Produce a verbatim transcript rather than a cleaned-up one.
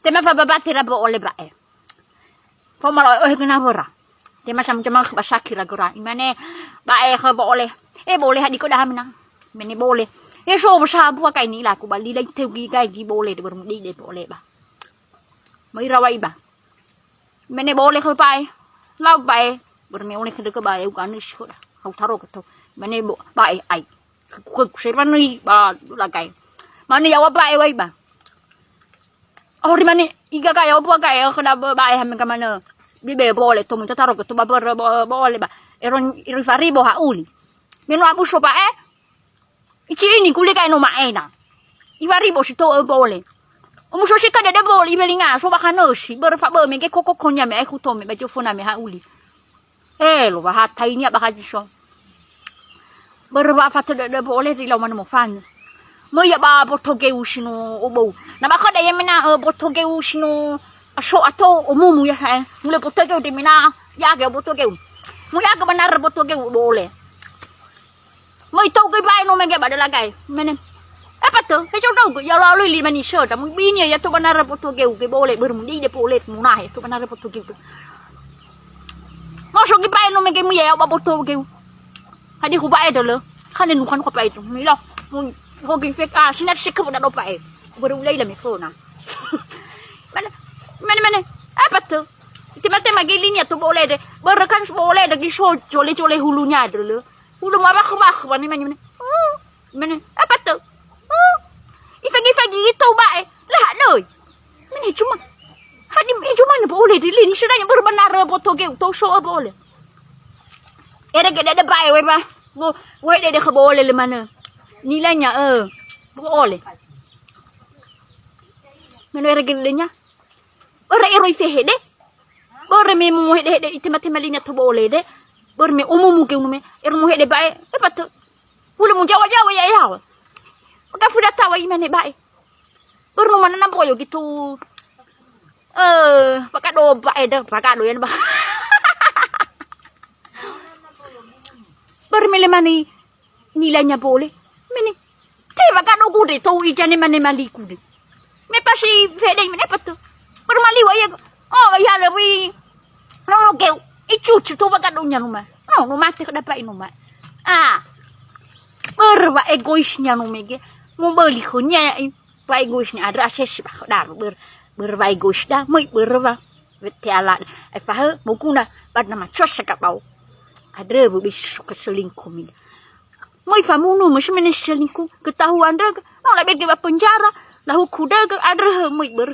Tema fa babati ra bo'ole ba'e. Foma lo ohe kena wora. Tema sam tema ba saki ra gora. Imane ba'e khö bo'ole. E bo'ole hadi ko daha mena. Mene bo'ole. E so sa bua kai ni laku ba lila teu gi gai gi bo'ole de bermudi de bo'ole ba. Mai rawa iba. Mene bo'ole khö ba'e. Lau ba'e. Berme ole khö ba'e uga ni sikoda. Hau taro keto. Mene bo ba'e ai. Khö khö serba ni ba lagai. Mane yawa ba'e wai ba. Oh, ri mane iga gae, opo gae, khöda bö-, ba'e hame gamane. Bibe bo'ole, to munta taro ke to ba börö bo-, bo'ole ba. Ero, ero faribo ha'uli. Me no abuso ba'e. Ici ini gule gae no ma'ena. Ifaribo si to bo'ole. Omuso si ka dede bo'ole, ibelinga, so ba kanösi, börö fa bö me ge koko konya me ai khutome ba jofona me ha'uli. Eh, lo wa ha tainia ba haji so. Börö wa fa tödödö bo'ole ri lau manö mofanö. Möi ya ba boto geu si no obou. Na ba khöda ya mena, eh, boto geu si no aso ato omumu ya, eh. Mule boto geu de mena ya ge boto geu. Mu ya ge ba nara boto geu bo'ole. Möi tou göi ba'e no mege ba dalagai. Mene. Apa tö? He jodau göi ya lalu lima ni söda. Mu bini ya to ba nara boto geu göi bo'ole börö mu di de bo'ole mu nahe to ba nara boto geu. Moso göi ba'e no mege mu ya ba boto geu. Hadi hu ba'e dölö. Kane nukan ko ba'e tu. Milo. Mu ho göi fek, ah, sinar seke da do ba'e. Börö ulai la me fona. Mene. Mene, mene. Apa tö? Tema-tema göi linia to bo'ole de. Börö kan bo'ole de göi so jole-jole hulunya dölö. Udah mau bakar-bakar, mane, mane, mane. Hmm, mane. Apa tö? Hmm. Ifagi-fagi itu ba'e. Lah, doi. Mane cuma. Hadi, eh, cuma ne bo'ole di lini, sedangnya baru benar boto geu, tau so bo'ole. Ere ge dede ba'e, we ba. Wo, we dede khö bo'ole le mane. Nilainya, eh, bo'ole. Mane ere ge dedenya. Ora ero ifehede. Börö me mu hede-hede itema-tema linia to bo'ole de. Börö me umumu geu nume. Ero mu hede ba'e. Epa tö. Hulö mu jawa-jawa ya yawa. Maka fuda tawa imane ba'e. Börö no manana boyo gitu. Eh, pakado ba'e de, pakado ya ba. Börö me le mane nilainya bo'ole. Mene. Te wakado gude, tou ijane mane maliku de. Me pasi fede mene apa tö? Permaliwa ya. Oh, ya lebih. No, no, keu. Icucu to wakado nya numa. No, no mate kada pa inuma. Ah. Börö wa egoisnya no mege. Mo beli khonya ya. Wa egoisnya ada asesi ba daru börö. Börö wa egois da, möi börö wa. Wete ala, eh, fahe, moguna, ba na macuasa ka bau. Andrö, bu bisi suka selingkuh mi. Möi famunu, möi semene selingkuh, ketahuan dögö, no la bege ba penjara, la huku dögö, andrö, möi börö.